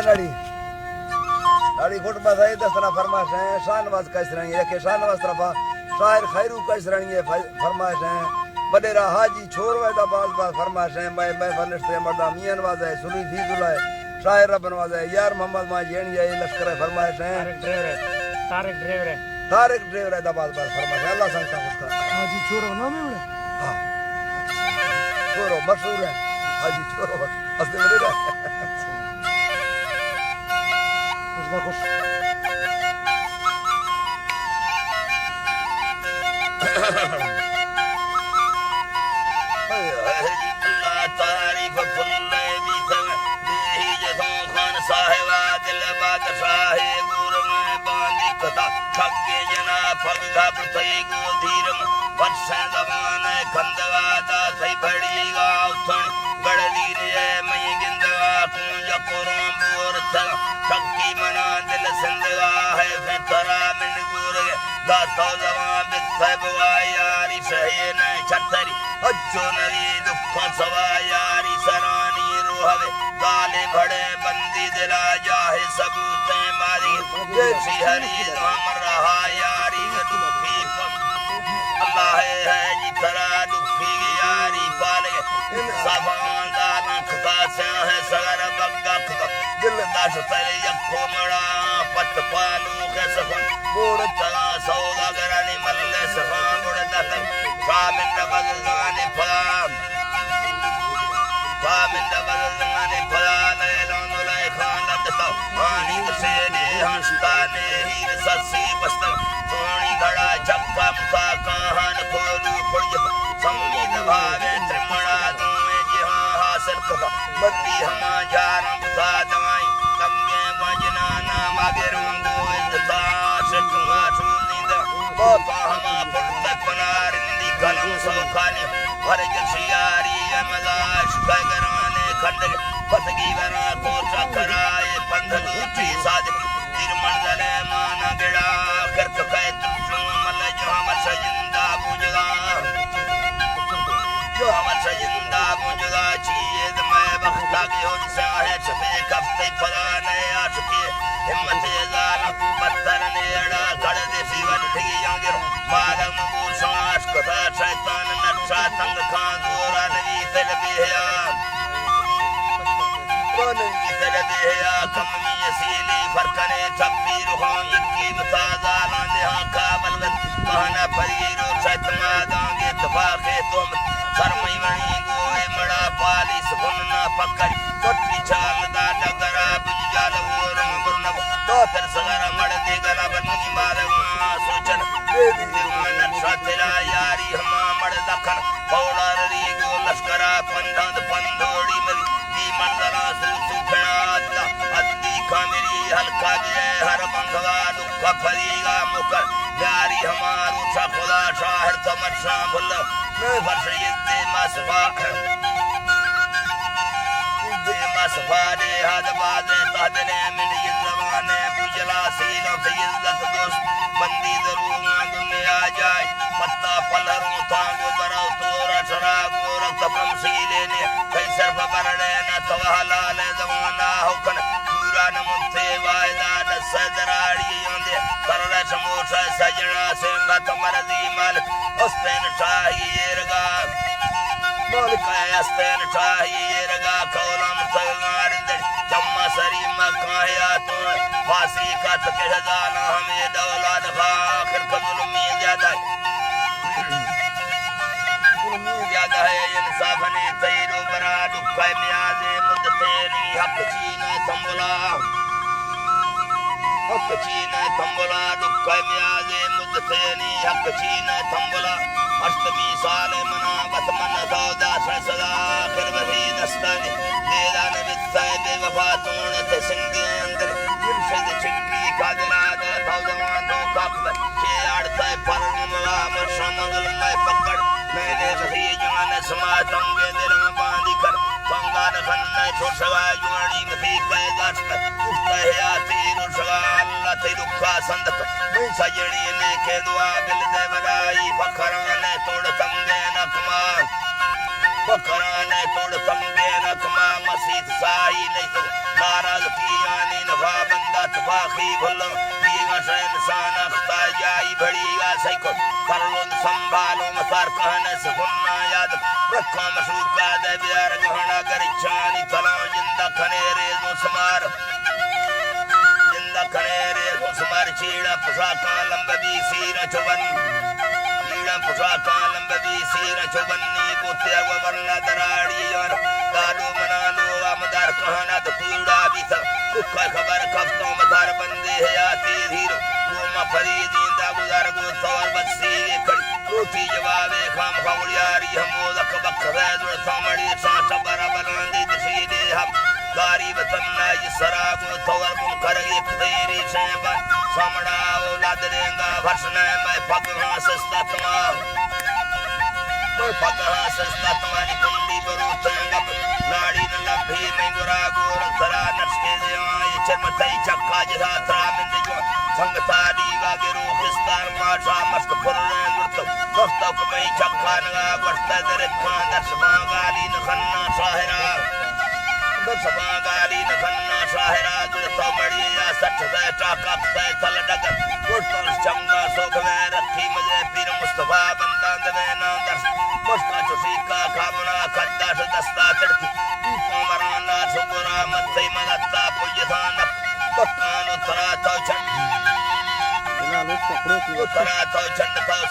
ساڑی، ساڑی گٹ بس ہے، دستنا فرمائش ہیں، شاہ نواز قیصرانی، یکے شاہ نواز طرفا، شاعر خیرو قیصرانی ہے، فر-، فرمائش ہیں، وڈیرا حاجی چھور ویدا باز باز فرمائش ہیں، میں، میں فرنشتے مردہ میاں نواز ہے، سلوی فیض اللہ ہے، شاعر رب نواز ہے، یار محمد ماں جینی ہے، لشکر ہے فرمائش ہیں۔ طارق ڈرائیور ہے، طارق ڈرائیور ہے۔ طارق ڈرائیور ہے، دا باز باز فرمائش ہیں، اللہ سنگتا خوش کر۔ حاجی چھورو نام ہے بڑا؟ ہاں۔ چھورو مشہور ہے۔ حاجی چھورو۔ اصل میں نہیں رہا۔ خوش نہ خوش۔ اللہ تعریف فل بیت۔ دیہی جتوں خان صاحبا دل بادشاہ گورم باندی کتا، ٹھگے جنا پگ دھپ تئی گو دھیرم، پرسیں زبان کندگا دا تئی بڑی گا اتن، گڑ دین اے مئی گندگا کونج کروں بور تھا، ٹھگی منا دل سندگا ہے پھر ترا من گورگے، دا تو زبان بت بوا یاری سہے نہ چھتری۔ اچو نوی دکھاں سوا یاری سرانی روحوے، گالے بھڑے بندی دلا جاہے ثبوتیں ماری، جیسی ہری دام رہا یاری دکھی پم۔ اللہ ہے جی ترا دکھی یاری پالے، انصافاں دالاں خدا سیاہ سگر بگا خدا، دل داشت تر یک کومڑا پت پالو کے سخن، بوڑ ترا سودا گرانی مل سخن بوڑ دتن، کامن بزرگانی پلان۔ پامندہ بزرگانی پلان اعلان و لائخان لدتا، آنی سیدی ہنستانی ہیر سسی بستن، سونی گھڑا چکا متا کاہان کولو پڑجتا، سمید بھاوے ترمڑا دوئیں جہاں حاصل کتا، مردی ہما جارم بتا دوائی، کمگیں بجنانا مگروں گو عزتا، سٹوں آسو نیندہ، باپا ہما پڑتا پنارندی کلم سوکانی، ہر جشیاری ء مزاش کئے گرانے کھنڈگ، پتگی ورا کوچا کرائے پندھ دوٹی صادق، تیر منزل مانا گڑا آخر تو کئے ترجو مل جو ہمر سجندہ بوجگا، جو ہمر سجندہ بوجگا چیز میں بختا گیون سیاہ چپے کفتے پدا نئے عاشقی ہمت زالم پتھر نیڑا کڑ دیسی ونٹی انگر مالم بوساش کتا شیطان نقشہ تنگ کھاں دورا نوی تل بیہیا۔ تو نوی تل بیہیا کمی سیلی فرقنے چپی رخان یکی بتا زالان دیہاں کابل بل مانا پریرو چت ماداں گے تفاقے تو سرمئی ونی گوئے مڑا پالی سخن نا پکر سٹی چال دا ڈگرا بجال گورم گرنب داتر سگرا مڑ دیگنا بنی مالگا سوچن۔ دیوان نقشہ ترا یاری ہما مڑ دکن، پوڑا ریگو لشکرا پنداند پندوڑی مری، دی منزلا سو سو کھڑا ادا، ادی کامری ہلکا بے ہر بنگلا ڈکا پریگا مکر، یاری ہما روچا خدا شاہر تمر شاہ بھلا، میں فرش یہ دیما سبا۔ دیما سفارے ہد بازے تہدنے من یہ زمانے بجلا سیلم سے عزت دوست بندی دروگاں دنیا جائے پتا پلروں تانگو برو تورا شرا گورا تپم سیلے نے کئی صرف برڑے نہ تو حلال زمانہ حکن پورا نمتے وائدہ دس دراڑی آندے کرڑ شموش سجنا سنگت مرضی مالک استین شاہی ایرگا مالک ء استین ٹاہی ایرگا کولم تگاردڑ چما سری مکایا تو پاسی کت کہ زانا ہمیں دولت آخر کو ظلمی زیادہ ظلمی زیادہ ہے انصاف نے تیرو برا دکھ نیازے مدتینی حق چین تمبلا حق چین تمبلا دکھ نیازے مدتینی حق چین تمبلا ہشتمی سال منا بت من سودا سر سدا آخر وحی دستانی دیدان بت سید وفا تون تے سنگے اندر مرشد چکی کا دراد تو جوان دو کاکبر چے آڑ تے پر ملا مرشم ظلم پکڑ میں نے وحی جان سما تنگے دل باندی کر پنگان خن میں چھوڑ سوا جوانی مفید پہ داشت گفت ہے آتی روشگا اللہ تی دکھا سندک من سجنی نیکے دعا بل دے بلائی فخران توڑ تنگے نکما فخران توڑ تنگے نکما مسیت سائی نہیں تو ناراض پیانی نفا بندہ تفاخی بھلو، دیگا شہ انسان اختا جائی بھڑیگا سیکو، کرلون سنبھالو مسار کہنے سخنا یاد، رکھا مشوکا دے بیار گہنا گرچانی تلاں، جندہ کنے ریزو سمار، جندہ کنے ریزو سمار، چیڑا پشاکاں لمب بی سیرا چون، چیڑا پشاکاں لمب بی سیرا چون، نی بوتے اگو ورنا دراڑی یار، دادو منا لوگا مدار کہنا تو کوڑا بیتا، دکھا خبر کفتوں مدار بندے حیاتی دھیرو، گوما فریدین دا گزار گو تور بسی کڑی، روٹی جوابے خام خوڑیاری ہمو لک بک زید سامڑی سانچ برا بلاندی دشیدے ہم، داری وطن نائی سرا گو تور منکر ایک دیری شیبان، سامڑا اولاد لینگا فرش نہ میں پگ ہاں سستا تمام۔ تو پگہاں سستا توانی کنڈی بروتیں گپ، ناڑی نہ لبھی مئی گرا گور سرا نشکے دیواں، اے چرم تئی چکا جدا ترا من جو، سنگتا دیوا گرو خستار ماشا مشک پرنے گڑتو، مفتو کمئی چکا نگا گوشتا درکاں درس ماں گالی نخنا شاہرا۔ بس ماں گالی نخنا شاہرا گڑتو مڑی یا سٹ سیٹا کپ سیتل ڈگر، گڑتو چنگا سوکھ میں رکھی مزے پیر مصطفیٰ بنداں دویناں درس، مشکا چو سیکا کھابنا کھدا چو دستا چڑکی، پیپاں ورانا چو گرا متی مدتا پجتاں نپ، بکانو ترا تو چنڈ، ترا تو چنڈ تو